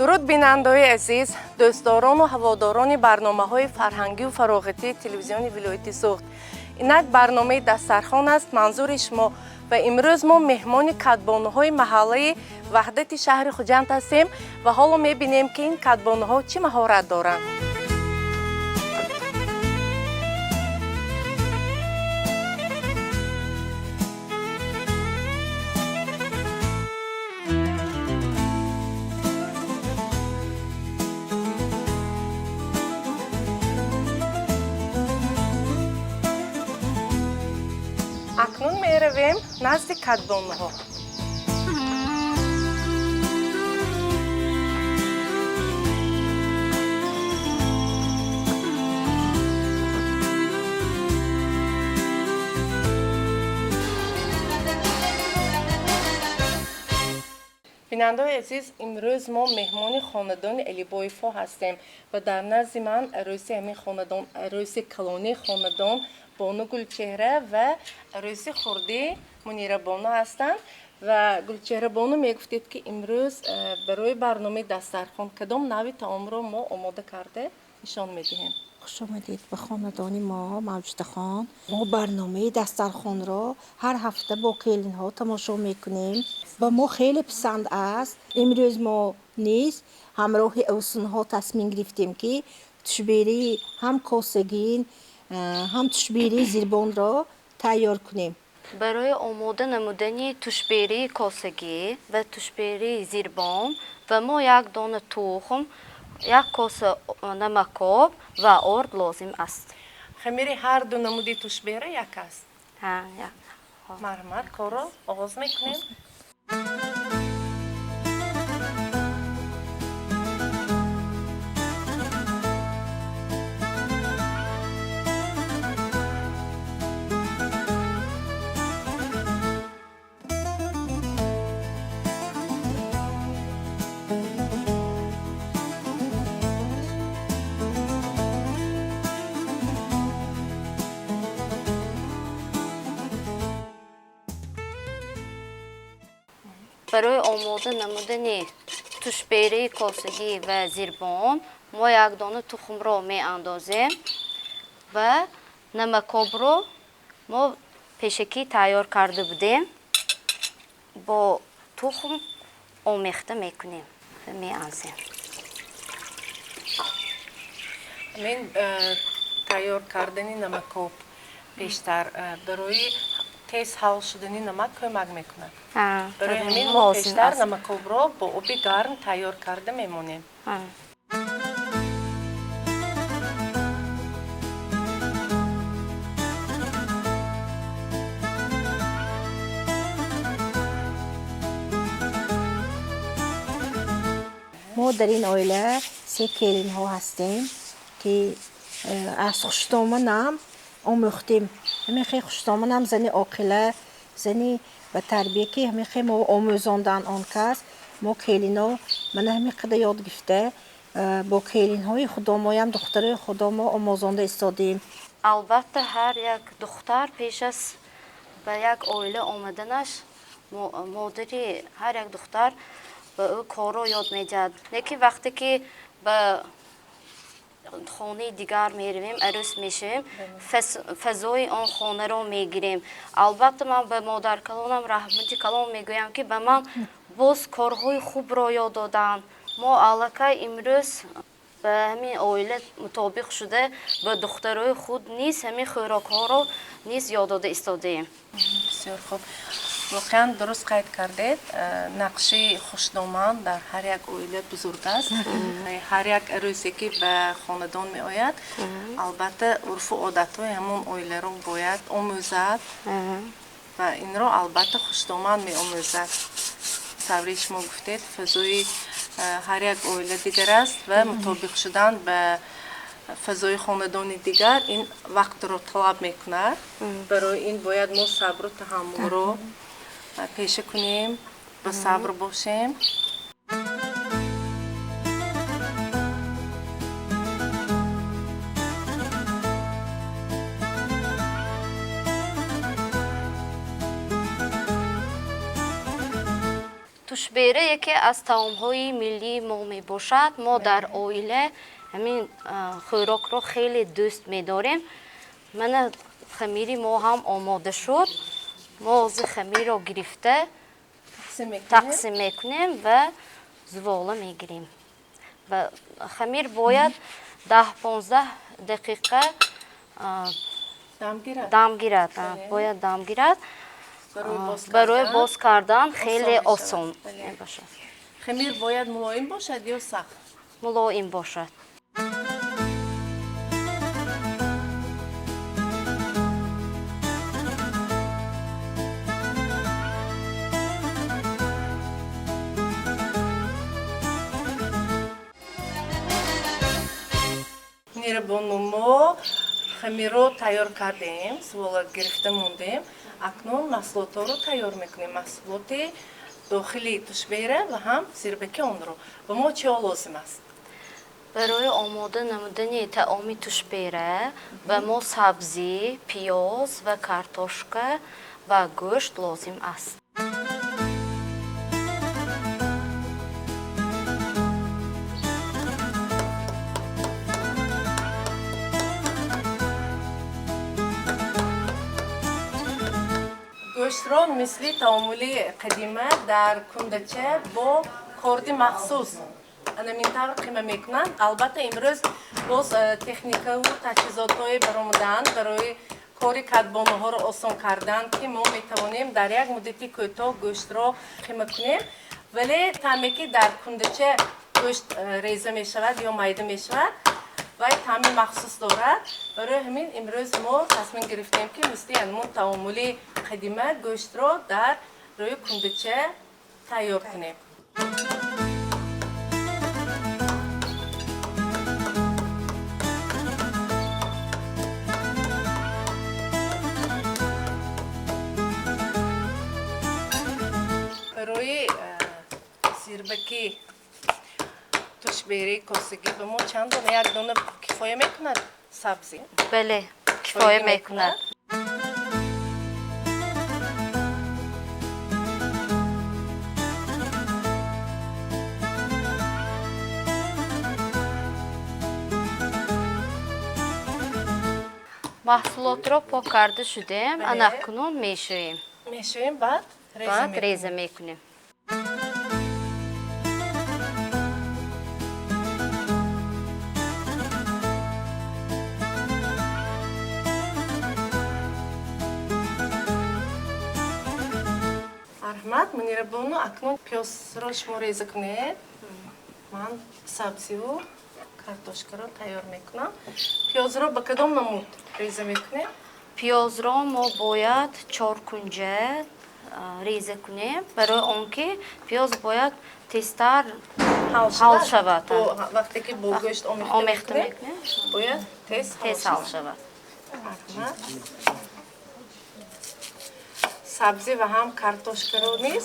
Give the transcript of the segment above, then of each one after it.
Дуруд, бинандаои азиз, дӯстдорону ҳаводорони барномаҳои фарҳангию фароғатии телевизиони вилояти Суғд. Инак барномаи «Дастархон» аст манзури шумо ва имрӯз мо меҳмони кадбонуҳои маҳаллаи Ваҳдати шаҳри Хуҷанд ҳастем ва ҳоло мебинем, ки ин кадбонуҳо чӣ маҳорат доранд. Акнун меравем назди кадбонуҳо. Бинандаои азиз, имрӯз мо меҳмони хонадони Алибоевҳо ҳастем ва дар назди ман арӯси ҳамин хонадон, арӯси калонии хонадон бону Гулчеҳра ва арӯси хурдӣ Мунирабону ҳастанд. Ва Гулчеҳрабону, мегуфтед, ки имрӯз барои барномаи «Дастархон» кадом навъи таомро мо омода карда нишон медиҳем? Хуш омадед ба хонадони мо, Мавҷудахон. Мо барномаи «Дастархонро» ҳар ҳафта бо келинҳо тамошо мекунем ва мо хеле писанд аст. Имрӯз мо низ ҳамроҳи овсунҳо тасмим гирифтем, ки тушберии ҳам косагин, ҳам тушберии зирбонро тайёр кунем. Барои омода намудани тушберии косагӣ ва тушберии зирбон ба мо як дона тухм, як коса намакоб ва орд лозим аст. Хамири ҳар ду намуди тушбера як аст? Ҳа, як. Марҳамат, корро оғоз мекунем. Барои омода намудани тушберии косагӣ ва зирбон мо як дона тухмро меандозем ва намакобро мо пешакӣ тайёр карда будем, бо тухм омехта мекунем ва меандозем. Ҳамин тайёр кардани намакоб пештар барои тез ҳал шудани намак кӯмак мекунад. Барои ҳамин мо лозим пештар аст. Намакобро бо оби гарм тайёр карда мемонем. Мо дар ин оила се келинҳо ҳастем, ки аз хуштоманам омӯхтем. Ҳамин хел хуштоманам зани оқила, зани ба тарбия, ки ҳамин хел мо омӯзондан он кас, мо келино мана ҳамин қадар ёд гирифта, бо келинҳои худомоям, духтарои худомо омӯзонда истодем. Албатта, ҳар як духтар пеш аз ба як оила омаданаш модари ҳар як духтар ба ӯ корро ёд медиҳад. Лекин вақте ки ба хонаи дигар меравем, арӯс мешавем, фазои он хонаро мегирем. Албатта, ман ба модаркалонам раҳмати калон мегӯям, ки ба ман боз корҳои хубро ёд доданд. Мо аллакай имрӯз ба ҳамин оила мутобиқ шуда, ба духтарои худ низ ҳамин хӯрокҳоро низ ёд дода истодаем. Бисёр хуб, воқеан дуруст қайд кардед. Нақши хушдоман дар ҳар як оила бузург аст. Ҳар як арӯсе, ки ба хонадон меояд, албатта, урфу одатҳои ҳамон оиларо бояд омӯзад ва инро, албатта, хушдоман меомӯзад. Тавре шумо гуфтед, фазои ҳар як оила дигар аст ва мутобиқ шудан ба фазои хонадони дигар ин вақтро талаб мекунад. Барои ин бояд мо сабру таҳаммулро пеша кунем, ба сабр бошем. Тушбера яке аз таомҳои миллии мо мебошад. Мо дар оила ҳамин хӯрокро хеле дӯст медорем. Мана хамири мо ҳам омода шуд. Мо ҳозир хамирро гирифта тақсим мекунем ва зувола мегирем. Хамир бояд 10-15 дақиқа дам гирад. Бояд дам гирад. Барои боз кардан хеле осон мебошад. Хамир бояд мулоим бошад ё сахт? Мулоим бошад. Мунирабону, мо хамирро тайёр кардем, зувола гирифта мондем. Акнун маҳсулотҳоро тайёр мекунем. Маҳсулоти дохили тушбера ва ҳам зирбаки онро. Ба мо чиҳо лозим аст? Барои омода намудани таоми тушбера ба мо сабзӣ, пиёз ва картошка ва гӯшт лозим аст. Гӯштро мисли таомули қадима дар кундача бо корди махсус анамин тавр қима мекунанд. Албатта, имрӯз боз техникаву таҷҳизотҳое баромадаанд барои кори кадбонуҳоро осон кардан, ки мо метавонем дар як муддати кӯтоҳ гӯштро қима кунем. Вале таъме ки дар кундача гӯшт реза мешавад ё майда мешавад, вай таъми махсус дорад. Барои ҳамин имрӯз мо тасмим гирифтем, ки мисли анмун таомули қадима гӯштро дар рӯи кундача тайёр кунем. Барои зирбаки тушбераи косагӣ ба мо чанд дона? Як дона кифоя мекунад сабзӣ? Бале, кифоя мекунад. Маҳсулотро пок карда шудем, ана акнун мешӯем. Мешӯем, баъд баъд реза мекунем. Марҳамат, Мунирабону, акнун пиёзро шумо реза кунед. Ман сабзиву картошкаро тайёр мекунам. Пиёзро ба кадом намуд реза мекунем? Пиёзро мо бояд чоркунҷа реза кунем, барои он ки пиёз бояд тезтар ҳал шавад. Вақте ки бо гӯшт омехта мекунем, бояд тез ҳал шавад. Сабзӣ ва ҳам картошкаро низ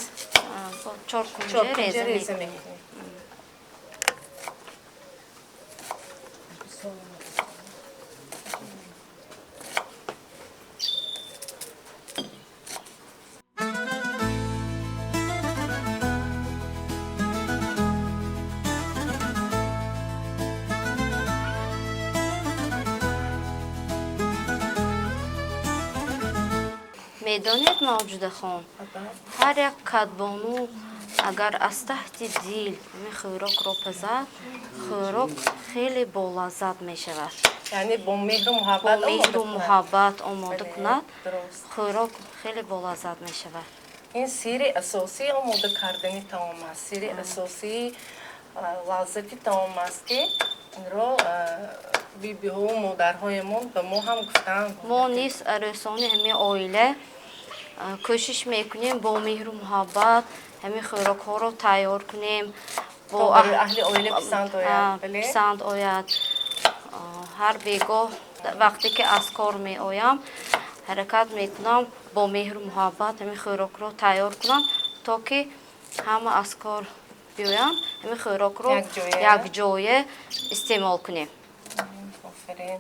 чоркунҷа реза мекунем. Медонед, Мавҷудахон, ҳар як кадбону агар аз таҳти дил ҳамин хӯрокро пазад, хӯрок хеле болаззат мешавад. Яъне бо меҳру муҳаббат бо меҳру муҳаббат омода кунад, хӯрок хеле болаззат мешавад. Ин сирри асосии омода кардани таом аст, сирри асосии лаззати таом аст, ки инро бибиҳову модарҳоямон ба мо ҳам гуфтанд. Мо низ арӯсони ҳамин оила кӯшиш мекунем бо меҳру муҳаббат ҳамин хӯрокҳоро тайёр кунем, бо аҳли оила писанд ояд. Писанд ояд. Ҳар бегоҳ вақте ки аз кор меоям, ҳаракат мекунам бо меҳру муҳаббат ҳамин хӯрокро тайёр кунам, то ки ҳама аз кор биёянд, ҳамин хӯрокро якҷоя истеъмол кунем. Офарин.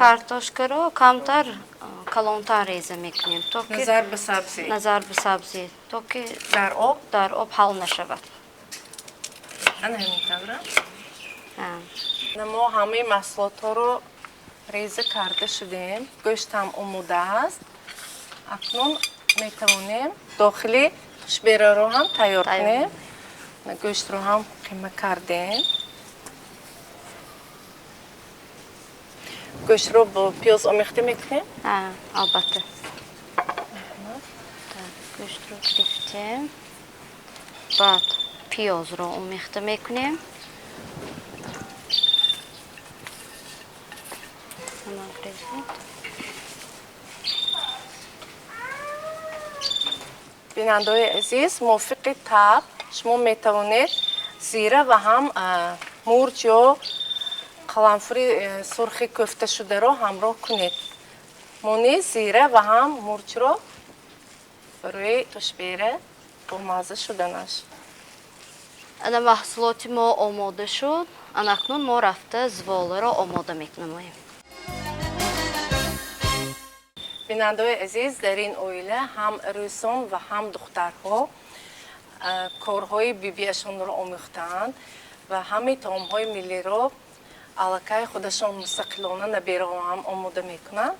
Картошкаро камтар калонтар реза мекунем, то ки назар ба сабзӣ. Назар ба сабзӣ, то ки дар об ҳал нашавад. Ана ҳамин тавра. Мо ҳамаи маҳсулотҳоро реза карда шудем. Гӯшт ҳам омода аст. Акнун метавонем дохили тушбераро ҳам тайёр кунем. Гӯштро ҳам қима кардем. Гӯштро бо пиёз омехта мекунем? Албатта. Гӯштро гирифтем. Баъд пиёзро омехта мекунем. Бинандаҳои азиз, мувофиқи таб шумо метавонед зира ва ҳам мурч ё қаламфури сурхи кӯфташударо ҳамроҳ кунед. Мо низ зира ва ҳам мурчро барои тушбера бомазза шуданаш. Ана маҳсулоти мо омода шуд. Анакнун мо рафта зволаро омода мекунем. Бинандаҳои азиз, дар ин оила ҳам рӯсон ва ҳам духтарҳо корҳои бибиашонро омӯхтаанд ва ҳамаи таомҳои миллиро аллакай худашон мустақилона набераҳо ҳам омода мекунанд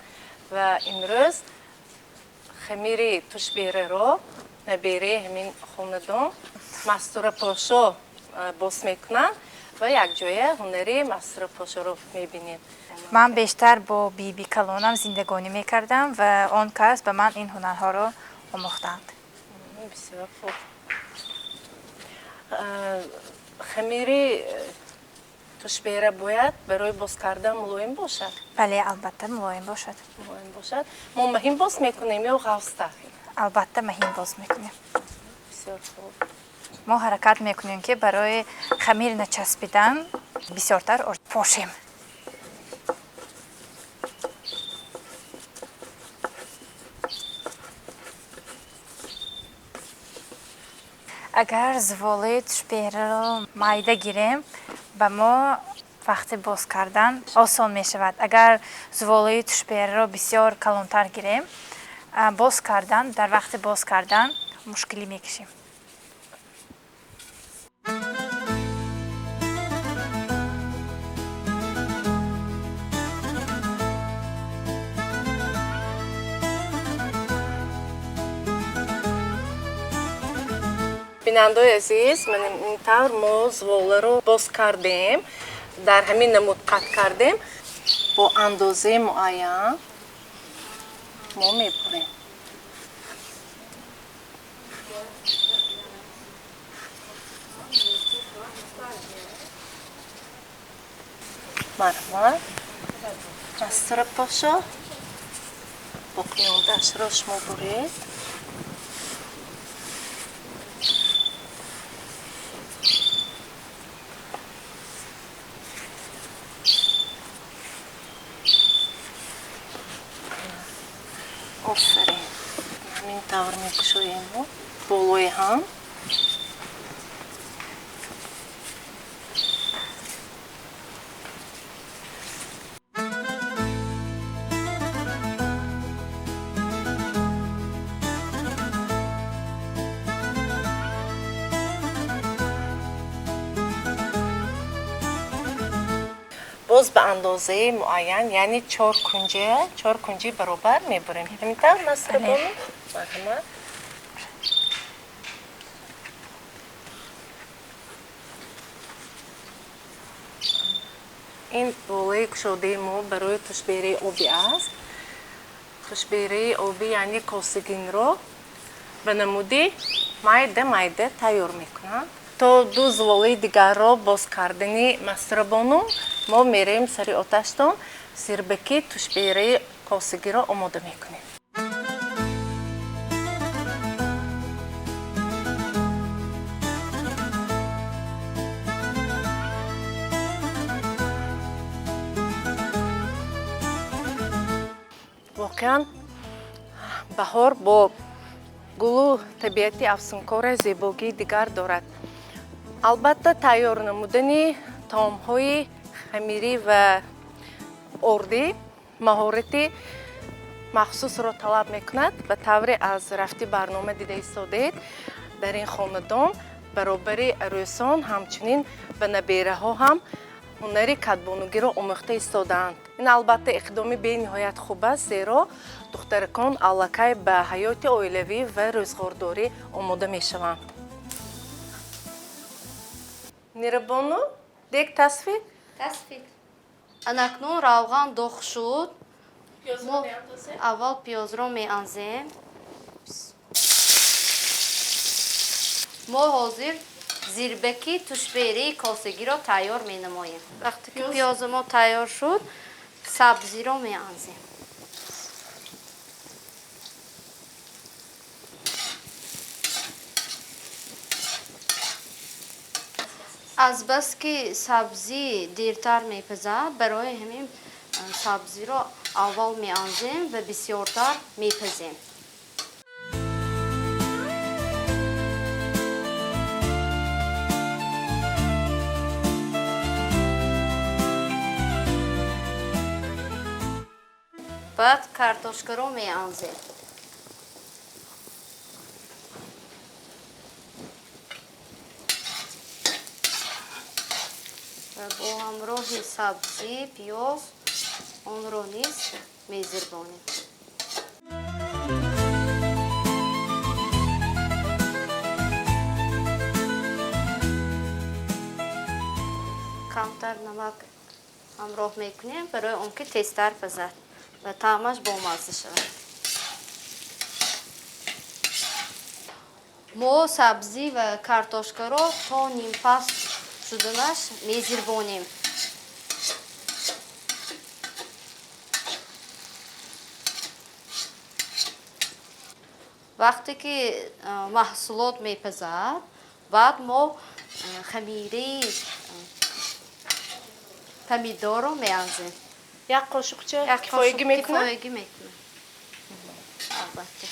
ва имрӯз хамири тушбераро набераи ҳамин хонадон Мастура Пошо боз мекунанд ва якҷоя ҳунари Мастура Пошоро мебинем. Ман бештар бо биби калонам зиндагонӣ мекардам ва он кас ба ман ин ҳунарҳоро омӯхтанд. Бисёр хуб. Хамири тушбера бояд барои боз кардан мулоим бошад? Бале, албатта мулоим бошад. Мулоим бошад. Мо маҳин боз мекунем ё ғафзтар? Албатта маҳин боз мекунем. Бисёр хуб. Мо ҳаракат мекунем, ки барои хамир начаспидан бисёртар пошем. Агар зволаи тушбераро майда гирем, ба мо вақти боз кардан осон мешавад. Агар зволаи тушбераро бисёр калонтар гирем, боз кардан, дар вақти боз кардан мушкилӣ мекашем. Бинандаҳои азиз, ман ин тавр мо зволаро боз кардем, дар ҳамин намуд қатъ кардем. Бо андозаи муайян мо мебурем. Марҳамат, Мастура Пошо, боқимондаашро шумо буред. Офарин. Ҳамин тавр мекушоем болои ҳам. Боз ба андозаи муайян, яъне чор кунҷи баробар мебурем. Ҳамин тавр, Мастура бону? Марҳамат. Ин болаи кушодаи мо барои тушбераи обӣ аст. Тушбераи обӣ, яъне косигинро ба намуди майда майда тайёр мекунанд. То ду зволаи дигарро боз кардани Мастура бону мо мераем сари оташтон, зирбаки тушбераи косигиро омода мекунем. Воқеан баҳор бо гулу табиати афсункора зебогии дигар дорад. Албатта тайёр намудани таомҳои хамирӣ ва ордӣ Маҳорати махсусро талаб мекунад. Ба тавре аз рафти барнома дида истодед, дар ин хонадон баробари арӯсон ҳамчунин ба набераҳо ҳам ҳунари кадбонугиро омӯхта истодаанд. Ин албатта иқдоми бениҳоят хуб аст, зеро духтаракон аллакай ба ҳаёти оилавӣ ва рӯзғордорӣ омода мешаванд. Мунирабону, дег тасфид? Тасфид. Анакнун равған доғ шуд. Мо аввал пиёзро меанзем. Мо ҳозир зирбаки тушберии косагиро тайёр менамоем. Вақте ки пиёзи мо тайёр шуд, сабзиро меанзем. Азбаски сабзӣ дертар мепазад, барои ҳамин сабзиро аввал меанзем ва бисёртар мепазем. Баъд картошкаро меанзем. Ва бо ҳамроҳи сабзӣ, пиёз онро низ мезирбонем. Камтар намак ҳамроҳ мекунем барои он ки тезтар пазад ва таъмаш бомазза шавад. Мо сабзӣ ва картошкаро то нимпаст шуданаш мезирбонем. Вақте ки маҳсулот мепазад, баъд мо хамираи помидорро меанзем. Як қошуқча кифоягӣ мекунад? Кифоягӣ мекунад. Албатта.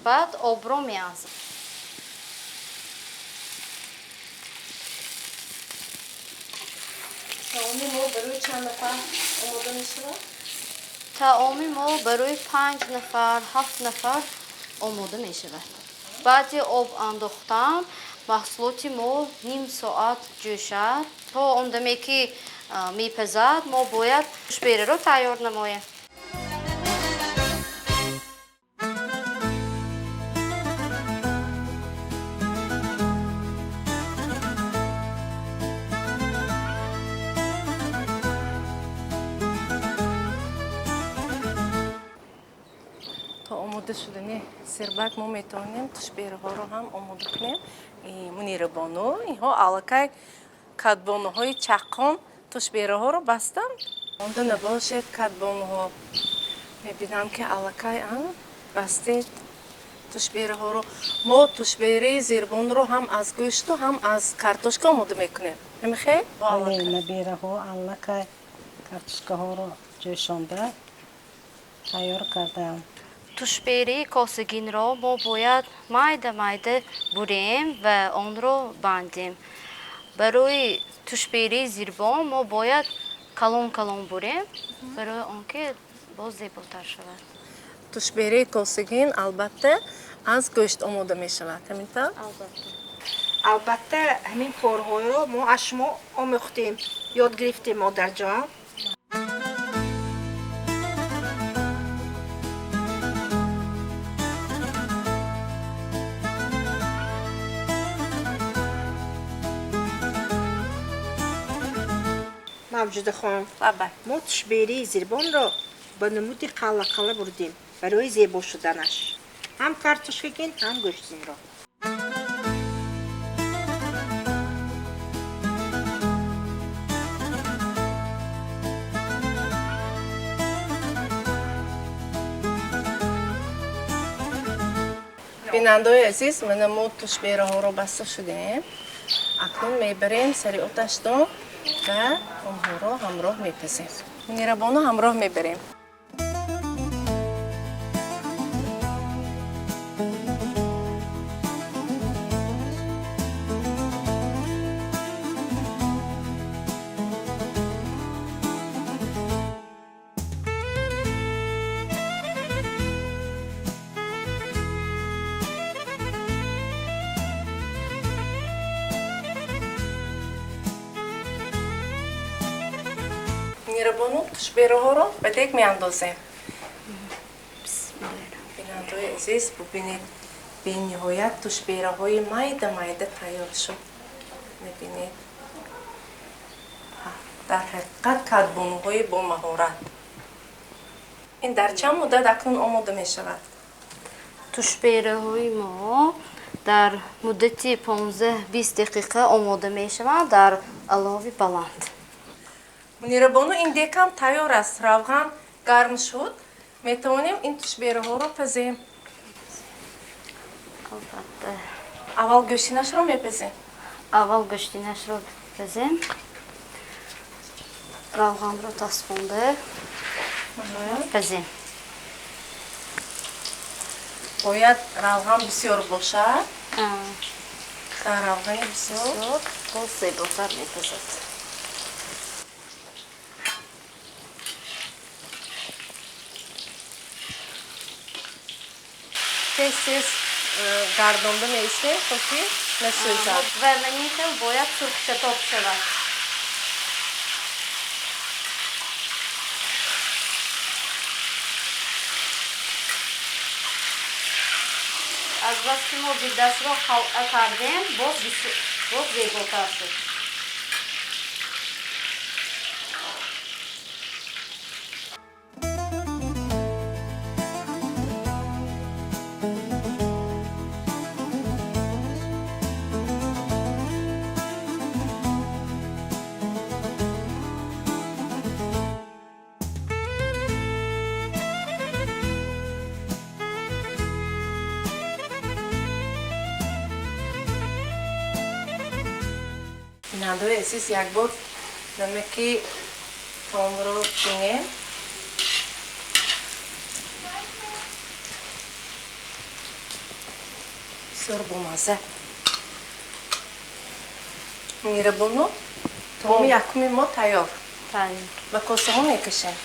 Баъд обро меанзем. Таоми мо барои чанд нафар омода мешавад? Таоми мо барои 5 нафар, 7 нафар омода мешавад. Баъди об андохтан маҳсулоти мо ним соат ҷӯшад. То он даме ки мепазад, мо бояд тушбераро тайёр намоем. То омода шудани зирбак мо метавонем тушбераҳоро ҳам омода кунем. Мунирабону, инҳо аллакай кадбонуҳои чаққон тушбераҳоро бастанд. Монда набошед кадбонуҳо. Мебинам ки аллакай бастед тушбераҳоро. Мо тушбераи зирбонро ҳам аз гӯшту ҳам аз картошка омода мекунем. Ҳамихел? Бале, набераҳо аллакай картошкаҳоро ҷӯшонда тайёр кардаам. Тушбераи косагинро мо бояд майда-майда бурем ва онро бандем. Барои тушбераи зирбон мо бояд калон-калон бурем, барои он ки боз зеботар шавад. Тушбераи косагин албатта аз гӯшт омода мешавад, ҳамин тавр? Албатта. Албатта ҳамин корҳоеро мо аз шумо омӯхтем, ёд гирифтем, модарҷон. Мавҷудахон, мо тушбераи зирбонро ба намуди қалла-қалла бурдем барои зебо шуданаш. Ҳам картошкагин, ҳам гӯштинро. Бинандаои азиз, мана мо тушбераҳоро баста шудем. Акнун мебарем сари оташдон ва онҳоро ҳамроҳ мепазем. Мунирабону ҳамроҳ мебарем. Мунирабону, тушбераҳоро ба дег меандозем. Бинандаои азиз, бубинед, бениҳоят тушбераҳои майда майда тайёр шуд. Мебинед, дар ҳақиқат кадбонуҳои бомаҳорат. Ин дар чанд муддат акнун омода мешавад? Тушбераҳои мо дар муддати 15-20 дақиқа омода мешаванд дар алови баланд. Мунирабону, ин дегам тайёр аст, равған гарм шуд, метавонем ин тушбераҳоро пазем. Албатта. Аввал гӯштинашро мепазем. Аввал гӯштинашро пазем. Равғанро таспонда пазем. Бояд равған бисёр бошад. Дар равғани бисёр боз зеботар мепазад. Тез тез гардонда меистем, то ки насӯзад. Ва ман ин хел бояд сурхчатоб шавад. Аз вақти мо гирдашро қалъа кардем, боз зеботар шуд. Бинандаои азиз, як бор намаки таомро бинем. Бисёр бомазза. Мунирабону, таоми якуми мо тайёр. Ба косаҳо мекашем.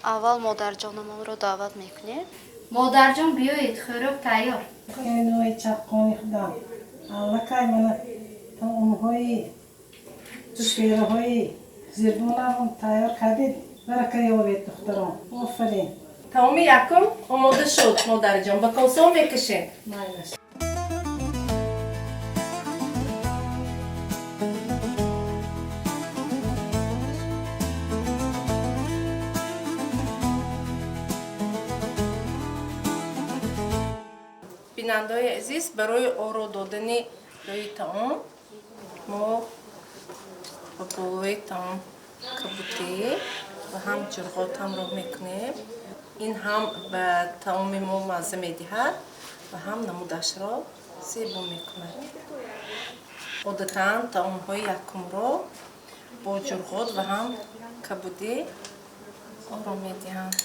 Аввал модарҷонамонро даъват мекунем. Модарҷон, биёед, хӯрок тайёр. Келинои чаққони худам, аллакай мана таомҳои тушбераҳои зирбонам тайёр кардед. Барака ёбед, духтарон. Офарин. Таоми якум омода шуд, модарҷон. Ба косаҳо мекашем. Майлаш. Бинандаои азиз, барои оро додани рӯи таом мо ба болои таом кабутӣ ва ҳам ҷурғот ҳамроҳ мекунем. Ин ҳам ба таоми мо мазза медиҳад ва ҳам намудашро зебо мекунад. Одатан таомҳои якумро бо ҷурғот ва ҳам кабудӣ оро медиҳанд.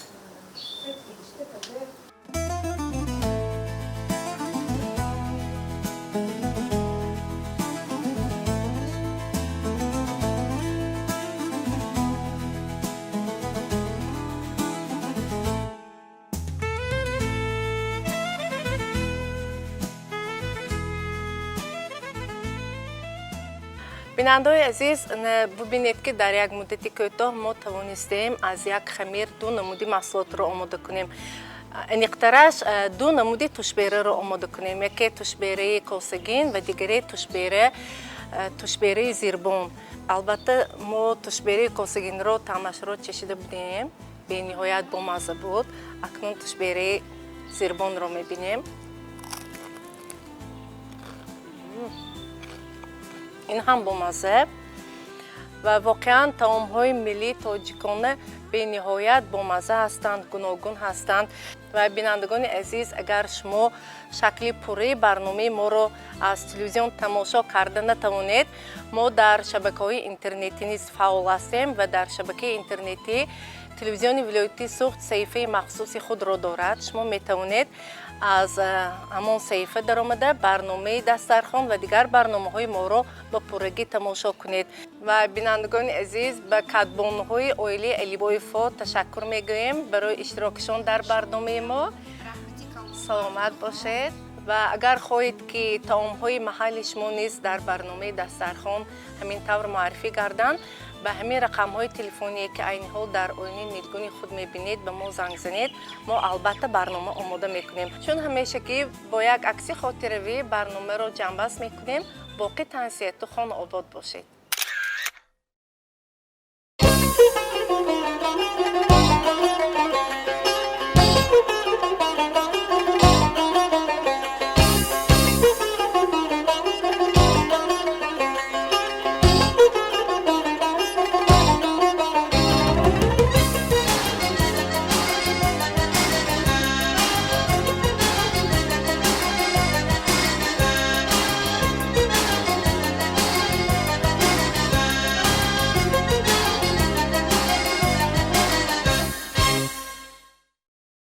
Бинандаои азиз, бубинед, ки дар як муддати кӯтоҳ мо тавонистем аз як хамир ду намуди маҳсулотро омода кунем. Аниқтараш, ду намуди тушбераро омода кунем. Яке тушбераи косагин ва дигаре тушбераи зирбон. Албатта, мо тушбераи косагинро таъмашро чашида будем, бениҳоят бомазза буд. Акнун тушбераи зирбонро мебинем. Ин ҳам бомазза ва воқеан таомҳои миллии тоҷикона бениҳоят бомазза ҳастанд, гуногун ҳастанд. Ва бинандагони азиз, агар шумо шакли пурраи барномаи моро аз телевизион тамошо карда натавонед, мо дар шабакаҳои интернетӣ низ фаъол ҳастем ва дар шабакаи интернетӣ телевизиони вилояти Суғд саҳифаи махсуси худро дорад. Шумо метавонед аз ҳамон саҳифа даромада барномаи дастархон ва дигар барномаҳои моро ба пуррагӣ тамошо кунед. Ва бинандагони азиз, ба кадбонуҳои оилаи Алибоевҳо ташаккур мегӯем барои иштирокишон дар барномаи мо. Саломат бошед. Ва агар хоҳед, ки таомҳои маҳалли шумо низ дар барномаи дастархон ҳамин тавр муаррифӣ гарданд, Ба ҳамин рақамҳои телефоние, ки айни ҳол дар оинаи нилгуни худ мебинед, ба мо занг занед. Мо албатта барнома омода мекунем. Чун ҳамеша ки бо як акси хотиравӣ барномаро ҷамъбаст мекунем. Боқӣ тансиҳату хонаобод бошед.